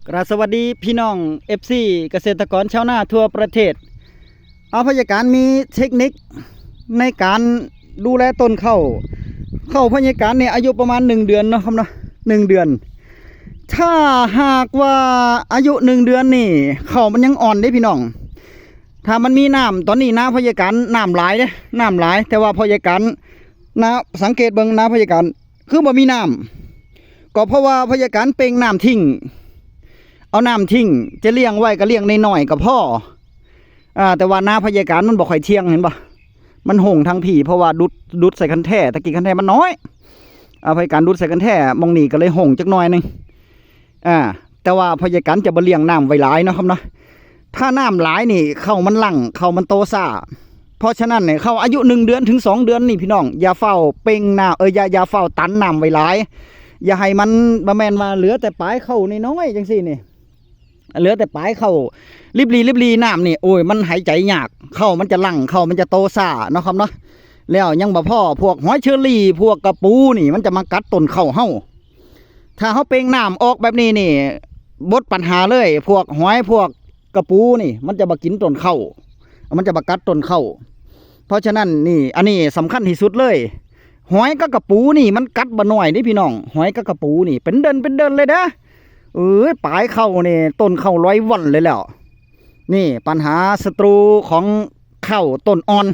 ກະສະຫວັດດີພີ່ນ້ອງ ເອັຟຊີ ກະເສດຕະກອນຊາວນາທົ່ວປະເທດ. ເອົາ ພະຍາການມີເທັກນິກໃນການດູແລຕົ້ນເຂົ້າ. ເຂົ້າພະຍາການນີ້ອາຍຸປະມານໜຶ່ງເດືອນເນາະ ຄຳເນາະ ໜຶ່ງເດືອນ. ຖ້າຫາກວ່າອາຍຸໜຶ່ງເດືອນນີ້ ເຂົ້າມັນຍັງອ່ອນເດ້ພີ່ນ້ອງ. ຖ້າມັນມີນ້ຳ ຕອນນີ້ນາພະຍາການນ້ຳຫຼາຍເດ້ ນ້ຳຫຼາຍ ແຕ່ວ່າພະຍາການ ນາ ສັງເກດເບິ່ງນາພະຍາການ ຄືບໍ່ມີນ້ຳ ກໍເພາະວ່າພະຍາການເປັ່ງນ້ຳຖິ້ມ ເອົານ້ຳຖິ້ມ ຈະລ້ຽງໄວ້ກໍລ້ຽງນ້ອຍໆກໍພໍ. ອາ ແຕ່ວ່ານາພະຍາການມັນບໍ່ຄ່ອຍທ່ຽງ ເຫັນບໍ່? ມັນຫົ່ງທາງພີ້ ເພາະວ່າດຸດ ດຸດໃສ່ຄັນແທ ຕະກີ້ຄັນແທມັນນ້ອຍ ອາ ພະຍາການດຸດໃສ່ຄັນແທ ໝ່ອງນີ້ກໍເລີຍຫົ່ງຈັກໜ້ອຍໜຶ່ງ. ອາ ແຕ່ວ່າພະຍາການຈະບໍ່ລ້ຽງນ້ຳໄວ້ຫຼາຍເນາະ ຄຳເນາະ. ຖ້ານ້ຳຫຼາຍນີ້ ເຂົ້າມັນຫຼັ່ງ ເຂົ້າມັນໂຕຊ້າ. ເພາະສະນັ້ນນີ້ ເຂົ້າອາຍຸໜຶ່ງເດືອນເຖິງສອງເດືອນນີ້ ພີ່ນ້ອງ ຢ່າຟ້າວເປັ່ງນ້ຳ ເອີ ຢ່າ ຢ່າຟ້າວຕັນນ້ຳໄວ້ຫຼາຍ. ຢ່າໃຫ້ມັນ ບໍ່ແມ່ນວ່າເຫຼືອແຕ່ປາຍເຂົ້ານ້ອຍໆ ຈັ່ງຊີ້ນີ້ ເຫຼືອແຕ່ປາຍເຂົ້າລິບຫຼີລິບຫຼີ ນ້ຳນີ້ ໂອ້ຍ ມັນຫາຍໃຈຍາກ ເຂົ້າມັນຈະຫຼັ່ງ ເຂົ້າມັນຈະໂຕຊ້າເນາະ ຄຳເນາະ. ແລ້ວຍັງບໍ່ພໍ ພວກຫອຍເຊີຣີ ພວກກະປູນີ້ ມັນຈະມາກັດຕົ້ນເຂົ້າເຮົາ. ຖ້າເຮົາເປັ່ງນ້ຳອອກແບບນີ້ນີ້ ໝົດບັນຫາເລີຍ. ພວກຫອຍ ພວກກະປູນີ້ ມັນຈະບໍ່ກິນຕົ້ນເຂົ້າ ມັນຈະບໍ່ກັດຕົ້ນເຂົ້າ. ເພາະສະນັ້ນນີ້ ອັນນີ້ສຳຄັນທີ່ສຸດເລີຍ. ຫອຍກັບກະປູນີ້ ມັນກັດບໍ່ນ້ອຍເດ້ພີ່ນ້ອງ. ຫອຍກັບກະປູນີ້ ເປັນເດືອນ ເປັນເດືອນເລີຍເດ້. ເອີຍ ປາຍເຂົ້ານີ້ ຕົ້ນເຂົ້າລອຍວ່ອນເລີຍແລ້ວ. ນີ້ບັນຫາສັດຕູຂອງເຂົ້າຕົ້ນອ່ອນ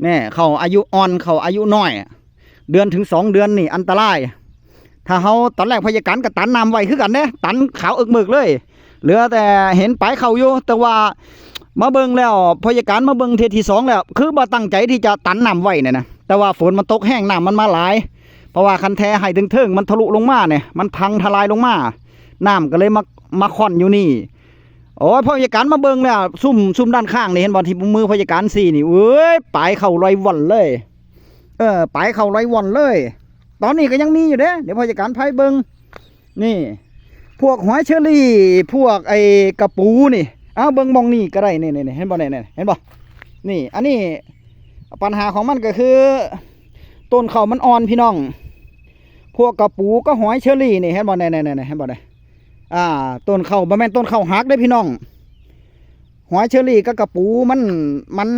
ແນ່ ເຂົ້າອາຍຸອ່ອນ ເຂົ້າອາຍຸນ້ອຍ ເດືອນເຖິງສອງເດືອນນີ້ອັນຕະລາຍ. ຖ້າເຮົາ ຕອນແລກພະຍາການກໍຕັນນ້ຳໄວ້ຄືກັນເດ້ ຕັນຂາວເອິກເມິກເລີຍ ເຫຼືອແຕ່ເຫັນປາຍເຂົ້າຢູ່. ແຕ່ວ່າມາເບິ່ງແລ້ວ ພະຍາການມາເບິ່ງເທື່ອທີສອງແລ້ວ ຄືບໍ່ຕັ້ງໃຈທີ່ຈະຕັນນ້ຳໄວ້ນີ້ນະ. ແຕ່ວ່າຝົນມັນຕົກແຮງ ນ້ຳມັນມາຫຼາຍ ເພາະວ່າຄັນແທໃຫ້ເທິງໆ ມັນທະລຸລົງມານີ້ ມັນພັງທະລາຍລົງມາ ນ້ຳກໍເລີຍມາ ມາຂ້ອນຢູ່ນີ້. ໂອ້ຍ ພະຍາການມາເບິ່ງແລ້ວ ຊຸມ ຊຸມດ້ານຂ້າງນີ້ ເຫັນບໍ່ ທີ່ມືພະຍາການຊີ້ນີ້ ເອີຍ ປາຍເຂົ້າລອຍວ່ອນເລີຍ. ເອີ ປາຍເຂົ້າລອຍວ່ອນເລີຍ. ຕອນນີ້ກໍຍັງມີຢູ່ເດ້ ດຽວພະຍາການພາໄປເບິ່ງ. ນີ້ ພວກຫອຍເຊີຣີ ພວກໄອ້ກະປູນີ້ ເອົາ ເບິ່ງໝ່ອງນີ້ກໍໄດ້ ນີ້ໆ ເຫັນບໍ່ ນີ້ໆ ເຫັນບໍ່? ນີ້ ອັນນີ້ ບັນຫາຂອງມັນກໍຄື ຕົ້ນເຂົ້າມັນອ່ອນ ພີ່ນ້ອງ. ພວກກະປູກັບຫອຍເຊີຣີນີ້ ເຫັນບໍ່? ແນ່ໆໆ ເຫັນບໍ່? ນີ້ ອາ ຕົ້ນເຂົ້າ ບໍ່ແມ່ນຕົ້ນເຂົ້າຫັກເດ້ພີ່ນ້ອງ. ຫອຍເຊີຣີກັບກະປູມັນ ມັນ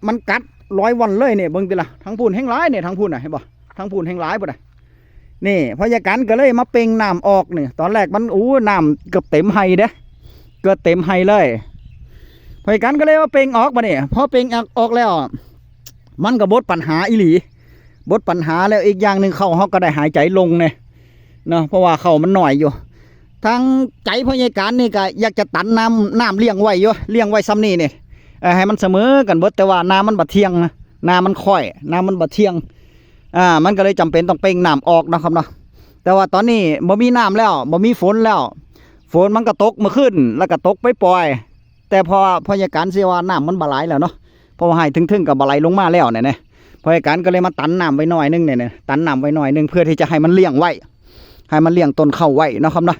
ມັນກັດລອຍວ່ອນເລີຍນີ້. ເບິ່ງຕິລະ ທາງພຸ້ນແຮງຫຼາຍນີ້ ທາງພຸ້ນນະ ເຫັນບໍ່? ທາງພຸ້ນແຮງຫຼາຍພຸ້ນນະ. ນີ້ພະຍາການກໍເລີຍມາເປັ່ງນ້ຳອອກນີ້. ຕອນແລກມັນ ໂອ້ ນ້ຳເກືອບເຕັມໄຮ່ເດ້ ເກືອບເຕັມໄຮ່ເລີຍ. ພະຍາການກໍເລີຍມາເປັ່ງອອກ ບາດນີ້ພໍເປັ່ງອອກ ອອກແລ້ວ ມັນກໍໝົດບັນຫາອີ່ຫຼີ ໝົດບັນຫາແລ້ວ. ອີກຢ່າງໜຶ່ງ ເຂົ້າເຮົາກໍໄດ້ຫາຍໃຈໂລ່ງແດ່ເນາະ ເພາະວ່າເຂົ້າມັນໜ້ອຍຢູ່. ທາງໃຈພະຍາການນີ້ກໍຢາກຈະຕັນນ້ຳ ນ້ຳລ້ຽງໄວ້ຢູ່ ລ້ຽງໄວ້ຊ່ຳນີ້ນີ້ ເອີ ໃຫ້ມັນສະເໝີກັນເບິດ. ແຕ່ວ່ານ້ຳມັນບໍ່ທ່ຽງນະ ນ້ຳມັນຂ້ອຍ ນ້ຳມັນບໍ່ທ່ຽງ ອາ ມັນກໍເລີຍຈຳເປັນຕ້ອງເປັ່ງນ້ຳອອກເນາະ ຄຳເນາະ. ແຕ່ວ່າຕອນນີ້ບໍ່ມີນ້ຳແລ້ວ ບໍ່ມີຝົນແລ້ວ ຝົນມັນກໍຕົກເມື່ອຄືນ ແລ້ວກໍຕົກປ່ອຍໆ. ແຕ່ເພາະພະຍາການຊິວ່ານ້ຳມັນບໍ່ຫຼາຍແລ້ວເນາະ ເພາະວ່າໃຫ້ເທິງໆກໍບໍ່ໄຫຼລົງມາແລ້ວນີ້ນະ. ພະຍາການກໍເລີຍມາຕັນນ້ຳໄວ້ໜ້ອຍໜຶ່ງນີ້ນະ ຕັນນ້ຳໄວ້ໜ້ອຍໜຶ່ງ ເພື່ອທີ່ຈະໃຫ້ມັນລ້ຽງໄວ້ ໃຫ້ມັນລ້ຽງຕົ້ນເຂົ້າໄວ້ເນາະ ຄຳເນາະ.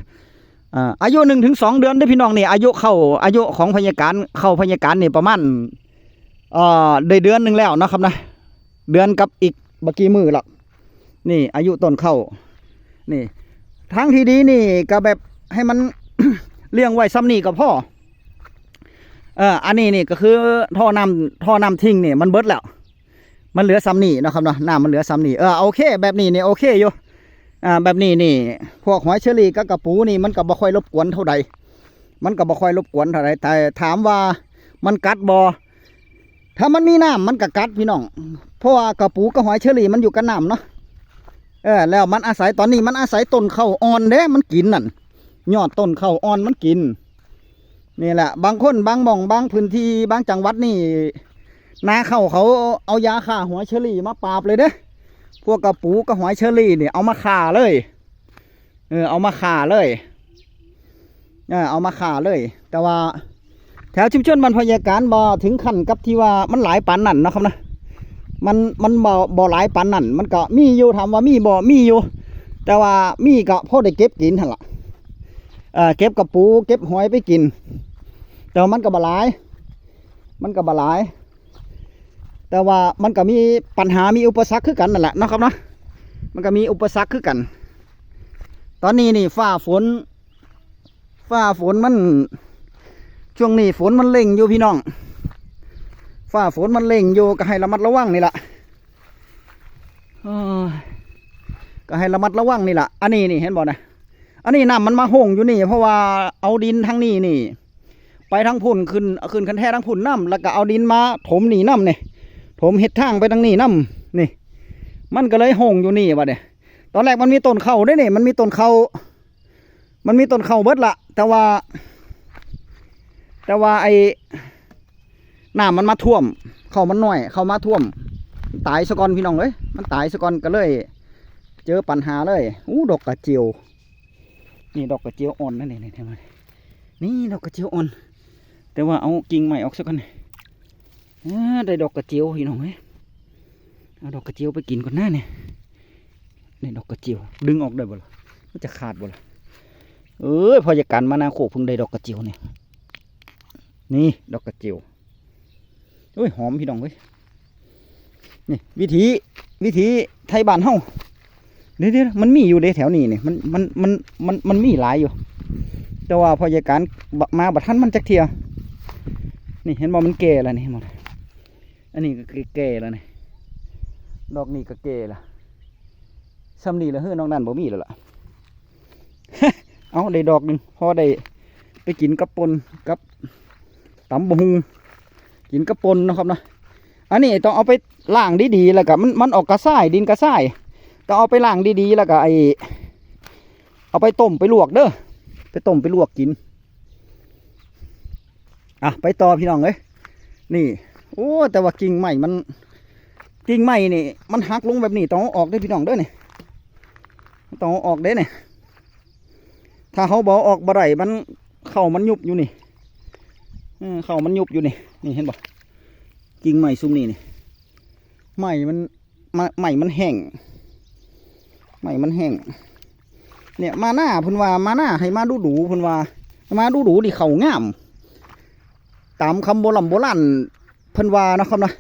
ອາ ອາຍຸໜຶ່ງເຖິງສອງເດືອນເດ້ພີ່ນ້ອງ. ນີ້ອາຍຸເຂົ້າ ອາຍຸຂອງພະຍາການ ເຂົ້າພະຍາການນີ້ປະມານ ເອີ ໄດ້ເດືອນໜຶ່ງແລ້ວເນາະ ຄຳເນາະ ເດືອນກັບອີກບໍ່ກີ່ມື້ລະ. ນີ້ອາຍຸຕົ້ນເຂົ້ານີ້ ທາງທີ່ດີນີ້ກໍແບບໃຫ້ມັນລ້ຽງໄວ້ຊ່ຳນີ້ກໍພໍ. ເອີ ອັນນີ້ນີ້ກໍຄືທໍ່ນ້ຳ ທໍ່ນ້ຳຖິ້ມນີ້ມັນເບິດແລ້ວ ມັນເຫຼືອຊ່ຳນີ້ເນາະ ຄຳເນາະ ນ້ຳມັນເຫຼືອຊ່ຳນີ້. ເອີ ໂອເຄ ແບບນີ້ນີ້ໂອເຄຢູ່. ອາ ແບບນີ້ນີ້ ພວກຫອຍເຊີຣີກັບກະປູນີ້ ມັນກໍບໍ່ຄ່ອຍລົບກວນເທົ່າໃດ ມັນກໍບໍ່ຄ່ອຍລົບກວນເທົ່າໃດ. ແຕ່ຖາມວ່າມັນກັດບໍ່? ຖ້າມັນມີນ້ຳມັນກໍກັດ ພີ່ນ້ອງ ເພາະວ່າກະປູກັບຫອຍເຊີຣີມັນຢູ່ກັບນ້ຳເນາະ. ເອີ ແລ້ວມັນອາໄສ ຕອນນີ້ມັນອາໄສຕົ້ນເຂົ້າອ່ອນເດ້ ມັນກິນນັ້ນ ຍອດຕົ້ນເຂົ້າອ່ອນມັນກິນ. ນີ້ແຫຼະ ບາງຄົນ ບາງໝ່ອງ ບາງພື້ນທີ່ ບາງຈັງຫວັດນີ້ ນາເຂົ້າເຂົາເອົາຢາຂ້າຫອຍເຊີຣີມາປາບເລີຍເດ້. ພວກກະປູກັບຫອຍເຊີຣີນີ້ເອົາມາຂ້າເລີຍ ເອີ ເອົາມາຂ້າເລີຍ ເອີ ເອົາມາຂ້າເລີຍ. ແຕ່ວ່າແຖວຊຸມຊົນບ້ານພະຍາການບໍ່ເຖິງຂັ້ນກັບທີ່ວ່າມັນຫຼາຍປານນັ້ນເນາະ ຄຳເນາະ. ມັນ ມັນບໍ່ ບໍ່ຫຼາຍປານນັ້ນ ມັນກໍມີຢູ່ ຖາມວ່າມີບໍ່? ມີຢູ່ ແຕ່ວ່າມີກໍພໍໄດ້ເກັບກິນຫັ້ນລະ ເອີ ເກັບກະປູເກັບຫອຍໄປກິນ ແຕ່ວ່າມັນກໍບໍ່ຫຼາຍ ມັນກໍບໍ່ຫຼາຍ. ແຕ່ວ່າມັນກໍມີບັນຫາ ມີອຸປະສັກຄືກັນນັ້ນແຫຼະເນາະ ຄຳເນາະ ມັນກໍມີອຸປະສັກຄືກັນ. ຕອນນີ້ນີ້ຟ້າຝົນ ຟ້າຝົນມັນ ຊ່ວງນີ້ຝົນມັນເລັ່ງຢູ່ພີ່ນ້ອງ ຟ້າຝົນມັນເລັ່ງຢູ່ ກໍໃຫ້ລະມັດລະວັງນີ້ລະ ເອີ ກໍໃຫ້ລະມັດລະວັງນີ້ລະ. ອັນນີ້ນີ້ເຫັນບໍ່ນະ ອັນນີ້ນ້ຳມັນມາຫົ່ງຢູ່ນີ້ ເພາະວ່າເອົາດິນທາງນີ້ນີ້ ໄປທາງພຸ້ນ ຂຶ້ນ ຂຶ້ນຄັນແທ້ທາງພຸ້ນນຳ ແລ້ວກໍເອົາດິນມາຖົມນີ້ນຳນີ້ ຖົມເຮັດທາງໄປທາງນີ້ນຳນີ້ ມັນກໍເລີຍຫົ່ງຢູ່ນີ້ບັດນີ້. ຕອນແລກມັນມີຕົ້ນເຂົ້າເດ້ນີ້ ມັນມີຕົ້ນເຂົ້າ ມັນມີຕົ້ນເຂົ້າເບິດລະ ແຕ່ວ່າ ແຕ່ວ່າໄອ້ນ້ຳມັນມາຖ້ວມ ເຂົ້າມັນນ້ອຍ ເຂົ້າມາຖ້ວມ ຕາຍຊະກ່ອນພີ່ນ້ອງເອີຍ ມັນຕາຍຊະກ່ອນ ກໍເລີຍເຈີປັນຫາເລີຍ. ອູ້ ດອກກະຈຽວ ນີ້ດອກກະຈຽວອ່ອນນະ ນີ້ ນີ້ ນີ້ ນີ້ດອກກະຈຽວອ່ອນ ແຕ່ວ່າເອົາກິ່ງໄມ້ອອກຊະກ່ອນ. ອາ ໄດ້ດອກກະຈຽວພີ່ນ້ອງເອີຍ ເອົາດອກກະຈຽວໄປກິນກ່ອນນະນີ້. ໄດ້ດອກກະຈຽວ ດຶງອອກໄດ້ບໍ່ລະ ມັນຈະຂາດບໍ່ລະ? ເອີຍ ພໍ່ຍາການມານາໂຄກເພິ່ງໄດ້ດອກກະຈຽວນີ້ ນີ້ດອກກະຈຽວ. ໂອ້ຍ ຫອມພີ່ນ້ອງເອີຍ ນີ້ວິຖີ ວິຖີໄທບ້ານເຮົາ. ເດ ເດ ມັນມີຢູ່ເດແຖວນີ້ນີ້ ມັນ ມັນ ມັນ ມັນ ມັນມີຫຼາຍຢູ່ ແຕ່ວ່າພໍ່ໃຫຍ່ການ ມາບໍ່ທັນມັນຈັກເທື່ອ. ນີ້ເຫັນບໍ່ ມັນແກ່ແລ້ວນີ້ ເຫັນບໍ່? ອັນນີ້ກໍແກ່ແລ້ວນີ້ ດອກນີ້ກໍແກ່ລະ ຊ່ຳນີ້ລະເຮີ ນອກນັ້ນບໍ່ມີແລ້ວລະ. ເອົາ ໄດ້ດອກໜຶ່ງ ພໍໄດ້ໄປກິນກັບປົ່ນ ກັບຕຳບັກຫຸ່ງ ກິນກັບປົ່ນເນາະຄັບເນາະ. ອັນນີ້ຕ້ອງເອົາໄປລ້າງດີໆ ແລ້ວກໍມັນ ມັນອອກກະຊາຍ ດິນກະຊາຍ ຕ້ອງເອົາໄປລ້າງດີໆ ແລ້ວກໍໄອ້ ເອົາໄປຕົ້ມໄປລວກເດີ ໄປຕົ້ມໄປລວກກິນ. ອ່ະ ໄປຕໍ່ພີ່ນ້ອງເອີຍ ນີ້ ໂອ້ ແຕ່ວ່າກິ່ງໄມ້ມັນ ກິ່ງໄມ້ນີ້ມັນຫັກລົງແບບນີ້ ຕ້ອງເອົາອອກເດີພີ່ນ້ອງເດີ ນີ້ ຕ້ອງເອົາອອກເດ້ນີ້. ຖ້າເຮົາບໍ່ເອົາອອກບໍ່ໄດ້ ມັນ ເຂົ້າມັນຍຸບຢູ່ນີ້ ເອີ ເຂົ້າມັນຍຸບຢູ່ນີ້ ນີ້ເຫັນບໍ່ ກິ່ງໄມ້ຊຸມນີ້ນີ້ ໄມ້ມັນ ໄມ້ ໄມ້ມັນແຫ້ງ ໄມ້ມັນແຫ້ງ. ເນຍ ມານາ ເພິ່ນວ່າມານາໃຫ້ມາດູໆ ເພິ່ນວ່າມາດູໆ ນີ້ເຂົ້າງາມ ຕາມຄຳໂບລຳໂບລານເພິ່ນວ່າເນາະຄັບເນາະ.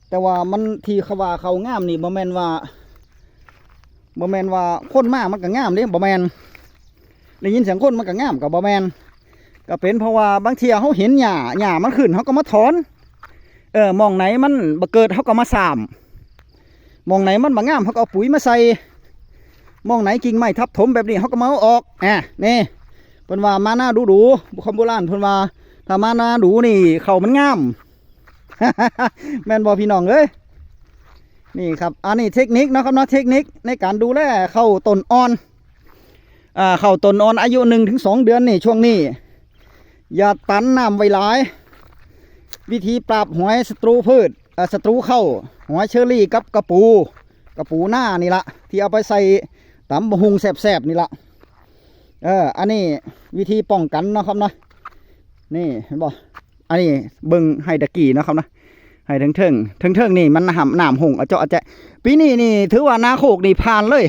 ແຕ່ວ່າມັນ ທີ່ເຂົາວ່າເຂົ້າງາມນີ້ ບໍ່ແມ່ນວ່າ ບໍ່ແມ່ນວ່າຄົນມາມັນກໍງາມເດ້ ບໍ່ແມ່ນ ໄດ້ຍິນສຽງຄົນມັນກໍງາມ ກໍບໍ່ແມ່ນ ກໍເປັນເພາະວ່າບາງເທື່ອເຮົາເຫັນຫຍ້າ ຫຍ້າມັນຂຶ້ນ ເຮົາກໍມາຖອນ ເອີ ໝ່ອງໃດມັນບໍ່ເກີດ ເຮົາກໍມາສ້າມ ໝ່ອງໃດມັນບໍ່ງາມ ເຮົາກໍເອົາປຸຍມາໃສ່ ໝ່ອງໃດກິ່ງໄມ້ທັບຖົມແບບນີ້ ເຮົາກໍມາເອົາອອກ ອາ ນີ້ ເພິ່ນວ່າມານາດູໆ ຄຳໂບລານເພິ່ນວ່າ ຖ້າມານາດູນີ້ ເຂົ້າມັນງາມ ແມ່ນບໍ່ພີ່ນ້ອງເອີຍ? ນີ້ຄັບ ອັນນີ້ເທັກນິກເນາະຄັບເນາະ ເທັກນິກໃນການດູແລເຂົ້າຕົ້ນອ່ອນ ອ່າ ເຂົ້າຕົ້ນອ່ອນອາຍຸໜຶ່ງເຖິງສອງເດືອນນີ້ ຊ່ວງນີ້ຢ່າຕັນນ້ຳໄວ້ຫຼາຍ ວິທີປາບຫອຍສັດຕູພືດ ເອີ ສັດຕູເຂົ້າ ຫອຍເຊີຣີກັບກະປູ ກະປູນານີ້ລະ ທີ່ເອົາໄປໃສ່ຕຳບັກຫຸ່ງແຊບໆນີ້ລະ ເອີ ອັນນີ້ວິທີປ້ອງກັນເນາະຄັບເນາະ ນີ້ເຫັນບໍ່? ອັນນີ້ເບິ່ງໄຮ່ຕະກີ້ເນາະຄັບເນາະ ໄຮ່ເທິງໆ ເທິງໆນີ້ມັນນ້ຳ ນ້ຳຫົ່ງອະເຈາະອະແຈະ ປີນີ້ນີ້ຖືວ່ານາໂຄກນີ້ຜ່ານເລີຍ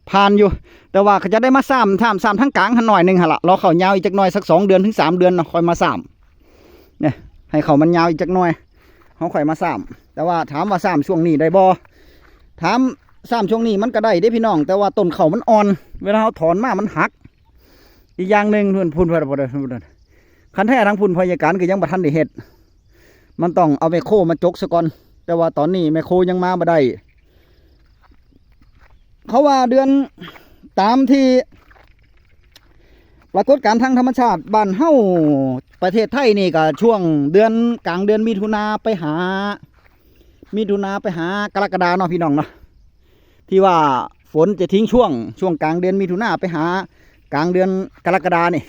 ຜ່ານຢູ່ ແຕ່ວ່າກໍຈະໄດ້ມາຊ້ຳ ຊ້ຳ ຊ້ຳທາງກາງຫັ້ນໜ້ອຍໜຶ່ງຫັ້ນລະ ລໍເຂົ້າຍາວອີກຈັກໜ້ອຍ ສັກສອງເດືອນເຖິງສາມເດືອນເນາະ ຄ່ອຍມາຊ້ຳ ນີ້ ໃຫ້ເຂົ້າມັນຍາວອີກຈັກໜ້ອຍ ເຮົາຄ່ອຍມາຊ້ຳ ແຕ່ວ່າຖາມວ່າຊ້ຳຊ່ວງນີ້ໄດ້ບໍ່? ຖາມຊ້ຳຊ່ວງນີ້ມັນກໍໄດ້ເດ້ພີ່ນ້ອງ ແຕ່ວ່າຕົ້ນເຂົ້າມັນອ່ອນ ເວລາເຮົາຖອນມາມັນຫັກ ອີກຢ່າງໜຶ່ງ ພຸ້ນ ພຸ້ນ ພຸ້ນ ຄັນແທ້ທາງພຸ້ນພະຍາການກໍຍັງບໍ່ທັນໄດ້ເຮັດ ມັນຕ້ອງເອົາແມຄໂຄມາຈົກສະກ່ອນ ແຕ່ວ່າຕອນນີ້ແມຄໂຄຍັງມາບໍ່ໄດ້ ເຂົາວ່າເດືອນ ຕາມທີ່ປາກົດການທາງທຳມະຊາດບ້ານເຮົາ ປະເທດໄທນີ້ກໍຊ່ວງເດືອນ ກາງເດືອນມິຖຸນາໄປຫາ ມິຖຸນາໄປຫາກໍລະກະດາເນາະ ພີ່ນ້ອງເນາະ ທີ່ວ່າຝົນຈະຖິ້ງຊ່ວງ ຊ່ວງກາງເດືອນມິຖຸນາໄປຫາກາງເດືອນກໍລະກະດານີ້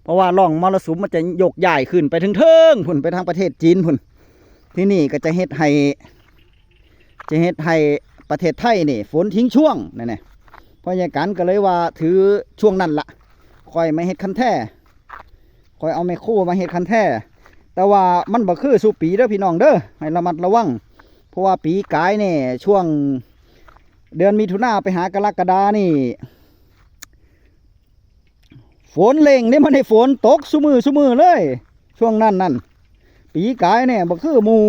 ເພາະວ່າຮ່ອງມໍລະສຸມມັນຈະໂຍກຍ້າຍຂຶ້ນໄປເທິງໆ ພຸ້ນ ໄປທາງປະເທດຈີນພຸ້ນ ທີ່ນີ້ກໍຈະເຮັດໃຫ້ ຈະເຮັດໃຫ້ປະເທດໄທນີ້ຝົນຖິ້ງຊ່ວງນັ້ນແຫຼະ ພະຍາການກໍເລີຍວ່າຖືຊ່ວງນັ້ນລະ ຄ່ອຍມາເຮັດຄັນແທ້ ຂ້ອຍເອົາແມຄໂຄມາເຮັດຄັນແທ້ ແຕ່ວ່າມັນບໍ່ຄືສູ່ປີເດີພີ່ນ້ອງເດີ ໃຫ້ລະມັດລະວັງ ເພາະວ່າປີກາຍນີ້ ຊ່ວງເດືອນມິຖຸນາໄປຫາກໍລະກະດານີ້ ຝົນເລັ່ງເດ້ ມັນໄດ້ຝົນຕົກຊຸມື້ ຊຸມື້ເລີຍ ຊ່ວງນັ້ນນັ້ນ ປີກາຍນີ້ບໍ່ຄືໝູ່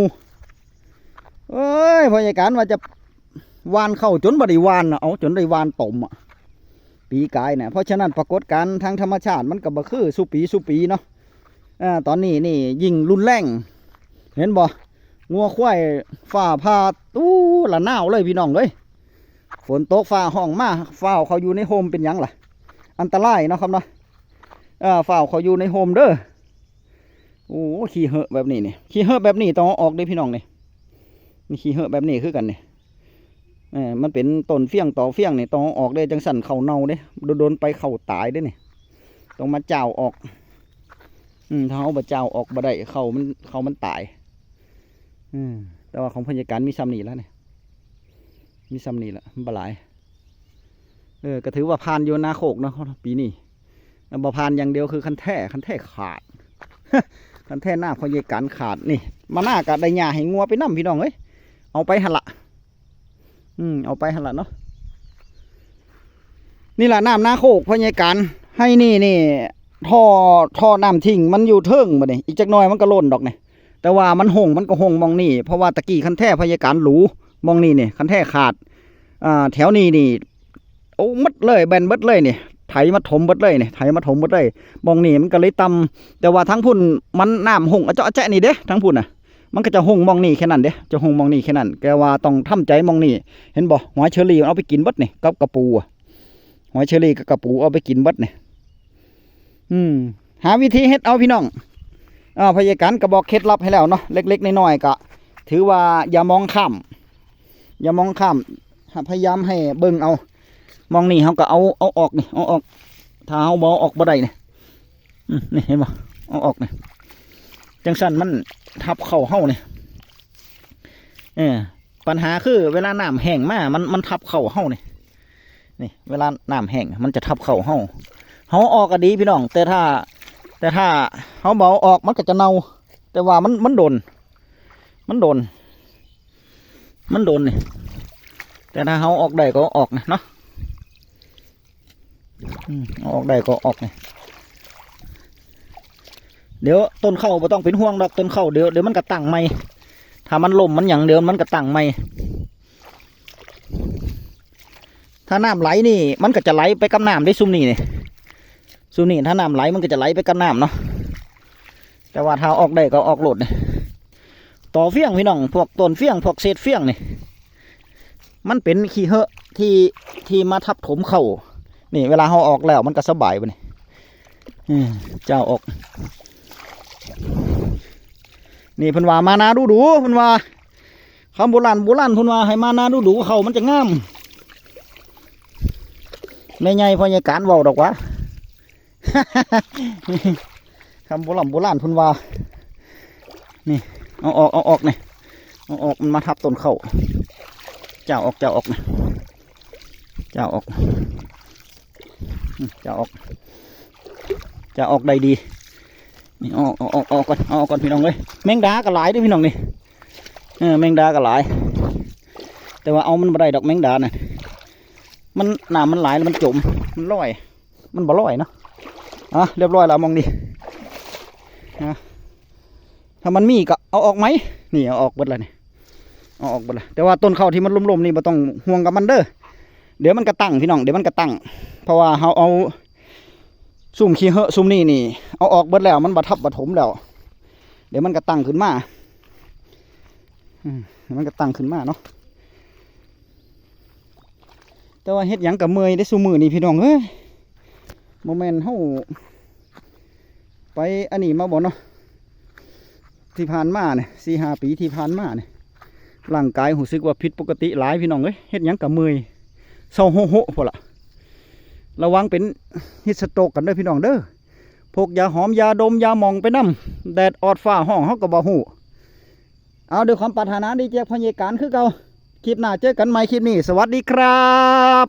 ເອີຍ ພະຍາການວ່າຈະຫວ່ານເຂົ້າ ຈົນບໍ່ໄດ້ຫວ່ານ ເອົາ ຈົນໄດ້ຫວ່ານຕົມ ອະ ປີກາຍນະ. ເພາະສະນັ້ນປາກົດການທາງທຳມະຊາດມັນກໍບໍ່ຄືສູ່ປີສູ່ປີເນາະ. ອາ ຕອນນີ້ນີ້ຍິ່ງຮຸນແຮງ ເຫັນບໍ່? ງົວຄວາຍຟ້າຜ່າ ອູ້ ລະນາວເລີຍພີ່ນ້ອງເອີຍ. ຝົນຕົກຟ້າຮ້ອງມາ ຟ້າວເຂົ້າຢູ່ໃນຮົ່ມເປັນຫຍັງລະ? ອັນຕະລາຍເນາະຄັບເນາະ. ເອີ ຟ້າວເຂົ້າຢູ່ໃນຮົ່ມເດີ. ໂອ້ ຂີ້ເຫືອແບບນີ້ນີ້ ຂີ້ເຫືອແບບນີ້ຕ້ອງເອົາອອກເດ້ພີ່ນ້ອງນີ້. ນີ້ຂີ້ເຫືອແບບນີ້ຄືກັນນີ້. ເອີ ມັນເປັນຕົ້ນຟຽງຕໍຟຽງນີ້ ຕ້ອງເອົາອອກເດ້ ຈັ່ງຊັ້ນເຂົ້າເນົ່າເດ້ ດົນໆໄປເຂົ້າຕາຍເດ້ນີ້. ຕ້ອງມາຈ້າວອອກ. ອືມ ຖ້າເຮົາບໍ່ຈ້າວອອກບໍ່ໄດ້ ເຂົ້າມັນ ເຂົ້າມັນຕາຍ. ອືມ ແຕ່ວ່າຂອງພະຍາການມີຊ່ຳນີ້ລະນີ້ ມີຊ່ຳນີ້ລະ ມັນບໍ່ຫຼາຍ. ເອີ ກໍຖືວ່າຜ່ານຢູ່ນາໂຄກເນາະ ປີນີ້. ບໍ່ຜ່ານຢ່າງດຽວຄືຄັນແທ້ ຄັນແທ້ຂາດ ຄັນແທ້ໜ້າພະຍາການຂາດ. ນີ້ມານາກໍໄດ້ຫຍ້າໃຫ້ງົວໄປນຳ ພີ່ນ້ອງເອີຍ. ເອົາໄປຫັ້ນລະ ອືມ ເອົາໄປຫັ້ນລະເນາະ. ນີ້ລະນ້ຳນາໂຄກພະຍາການ ໄຮ່ນີ້ນີ້ ທໍ່ ທໍ່ນ້ຳຖິ້ງມັນຢູ່ເທິງບັດນີ້ ອີກຈັກໜ່ອຍມັນກໍລົ້ນດອກນີ້. ແຕ່ວ່າມັນຫົ່ງ ມັນກໍຫົ່ງໝ່ອງນີ້ ເພາະວ່າຕະກີ້ຄັນແທ້ພະຍາການຫຼູໝ່ອງນີ້ນີ້ ຄັນແທ້ຂາດ. ອ່າ ແຖວນີ້ນີ້ ໂອ້ ໝົດເລີຍ ແບນເບິດເລີຍນີ້ ໄຖມາຖົມເບິດເລີຍນີ້ ໄຖມາຖົມເບິດເລີຍ. ໝ່ອງນີ້ມັນກໍເລີຍຕ່ຳ ແຕ່ວ່າທາງພຸ້ນມັນນ້ຳຫົ່ງອະເຈາະອະແຈະນີ້ເດ້ ທາງພຸ້ນນະ. ມັນກໍຈະຫົ່ງໝ່ອງນີ້ແຄ່ນັ້ນເດ້ ຈະຫົ່ງໝ່ອງນີ້ແຄ່ນັ້ນ. ແຕ່ວ່າຕ້ອງທຳໃຈໝ່ອງນີ້ ເຫັນບໍ່? ຫອຍເຊີຣີມັນເອົາໄປກິນເບິດນີ້ ກັບກະປູ ຫອຍເຊີຣີກັບກະປູເອົາໄປກິນເບິດນີ້. ອືມ ຫາວິທີເຮັດເອົາພີ່ນ້ອງ. ອາ ພະຍາການກໍບອກເຄັດລັບໃຫ້ແລ້ວເນາະ ເລັກໆນ້ອຍໆ ກໍຖືວ່າຢ່າມອງຂ້າມ ຢ່າມອງຂ້າມ ພະຍາຍາມໃຫ້ເບິ່ງເອົາ. ໝ່ອງນີ້ເຮົາກໍເອົາ ເອົາອອກນີ້ ເອົາອອກ ຖ້າເຮົາບໍ່ເອົາອອກບໍ່ໄດ້ນີ້. ອືມ ນີ້ເຫັນບໍ່? ເອົາອອກນີ້ ຈັ່ງຊັ້ນມັນທັບເຂົ້າເຮົານີ້. ເອີ ບັນຫາຄືເວລານ້ຳແຫ້ງມາ ມັນ ມັນທັບເຂົ້າເຮົານີ້. ນີ້ ເວລານ້ຳແຫ້ງມັນຈະທັບເຂົ້າເຮົາ. ເຮົາເອົາອອກກໍດີພີ່ນ້ອງ ແຕ່ຖ້າ ແຕ່ຖ້າເຮົາບໍ່ເອົາອອກມັນກໍຈະເນົ່າ. ແຕ່ວ່າມັນ ມັນດົນ ມັນດົນ ມັນດົນນີ້. ແຕ່ຖ້າເຮົາເອົາອອກໄດ້ກໍເອົາອອກນະເນາະ. ອືມ ເອົາອອກໄດ້ກໍເອົາອອກນີ້. ດຽວຕົ້ນເຂົ້າບໍ່ຕ້ອງເປັນຫ່ວງດອກ ຕົ້ນເຂົ້າດຽວ ດຽວມັນກໍຕັ້ງໃໝ່. ຖ້າມັນລົ້ມມັນຫຍັງ ດຽວມັນກໍຕັ້ງໃໝ່. ຖ້ານ້ຳໄຫຼນີ້ ມັນກໍຈະໄຫຼໄປກັບນ້ຳເດ້ ຊຸມນີ້ນີ້ ຊຸມນີ້ ຖ້ານ້ຳໄຫຼມັນກໍຈະໄຫຼໄປກັບນ້ຳເນາະ. ແຕ່ວ່າຖ້າເອົາອອກໄດ້ກໍເອົາອອກໂລດນີ້. ຕໍຟຽງພີ່ນ້ອງ ພວກຕົ້ນຟຽງ ພວກເສດຟຽງນີ້ ມັນເປັນຂີ້ເຫືອທີ່ ທີ່ມາທັບຖົມເຂົ້າ. ນີ້ ເວລາເຮົາເອົາອອກແລ້ວມັນກໍສະບາຍບັດນີ້. ອືມ ເຈົ້າອອກ ນີ້ເພິ່ນວ່າມານາດູໆ ເພິ່ນວ່າ ຄຳໂບລານໂບລານເພິ່ນວ່າໃຫ້ມານາດູໆ ເຂົ້າມັນຈະງາມ. ແມ່ໃຫຍ່ພະຍາການເວົ້າດອກຫວາ. ຄຳໂບລານໂບລານເພິ່ນວ່າ. ນີ້ ເອົາອອກ ເອົາອອກນີ້ ເອົາອອກ ມັນມາທັບຕົ້ນເຂົ້າ. ເຈົ້າອອກ ເຈົ້າອອກນີ້ ເຈົ້າອອກ ອືມ ເຈົ້າອອກ ເຈົ້າອອກໄດ້ດີ. ນີ້ ເອົາອອກ ເອົາອອກ ເອົາອອກກ່ອນ ເອົາອອກກ່ອນພີ່ນ້ອງເອີຍ. ແມງດາກໍຫຼາຍເດ້ພີ່ນ້ອງນີ້. ເອີ ແມງດາກໍຫຼາຍ ແຕ່ວ່າເອົາມັນບໍ່ໄດ້ດອກ ແມງດານະ. ມັນ ນ້ຳມັນຫຼາຍແລ້ວມັນຈົມ ມັນລອຍ ມັນບໍ່ລອຍເນາະ. ອ່ະ ຮຽບຮ້ອຍແລ້ວໝ່ອງນີ້. ອ່ະ ຖ້າມັນມີກໍເອົາອອກໃໝ່. ນີ້ ເອົາອອກເບິດແລ້ວນີ້ ເອົາອອກເບິດແລ້ວ. ແຕ່ວ່າຕົ້ນເຂົ້າທີ່ມັນລົ້ມໆນີ້ບໍ່ຕ້ອງຫ່ວງກັບມັນເດີ. ດຽວມັນກໍຕັ້ງພີ່ນ້ອງ ດຽວມັນກໍຕັ້ງ. ເພາະວ່າເຮົາເອົາ ຊຸມຂີ້ເຫືອຊຸມນີ້ນີ້ ເອົາອອກເບິດແລ້ວ ມັນບໍ່ທັບບໍ່ຖົມແລ້ວ. ດຽວມັນກໍຕັ້ງຂຶ້ນມາ. ອືມ ມັນກໍຕັ້ງຂຶ້ນມາເນາະ. ແຕ່ວ່າເຮັດຫຍັງກໍເມື່ອຍເດ້ຊຸມື້ນີ້ພີ່ນ້ອງເອີຍ. ບໍ່ແມ່ນເຮົາໄປອັນນີ້ມາບໍ່ເນາະ ທີ່ຜ່ານມານີ້ ສີ່ຫ້າປີທີ່ຜ່ານມານີ້ ຮ່າງກາຍຮູ້ສຶກວ່າຜິດປົກກະຕິຫຼາຍພີ່ນ້ອງເອີຍ. ເຮັດຫຍັງກໍເມື່ອຍ ເຊົາໂຮະໆພຸ້ນລະ. ລະວັງເປັນຮີດສະໂຕກກັນເດີພີ່ນ້ອງເດີ. ພົກຢາຫອມ ຢາດົມ ຢາໝອງໄປນຳ ແດດອອດຟ້າຮ້ອງເຮົາກໍບໍ່ຮູ້. ເອົາ ດ້ວຍຄວາມປາດຖະໜາດີຈາກພະຍາການຄືເກົ່າ. ຄລິບໜ້າເຈີກັນໃໝ່. ຄລິບນີ້ ສະຫວັດດີຄັບ.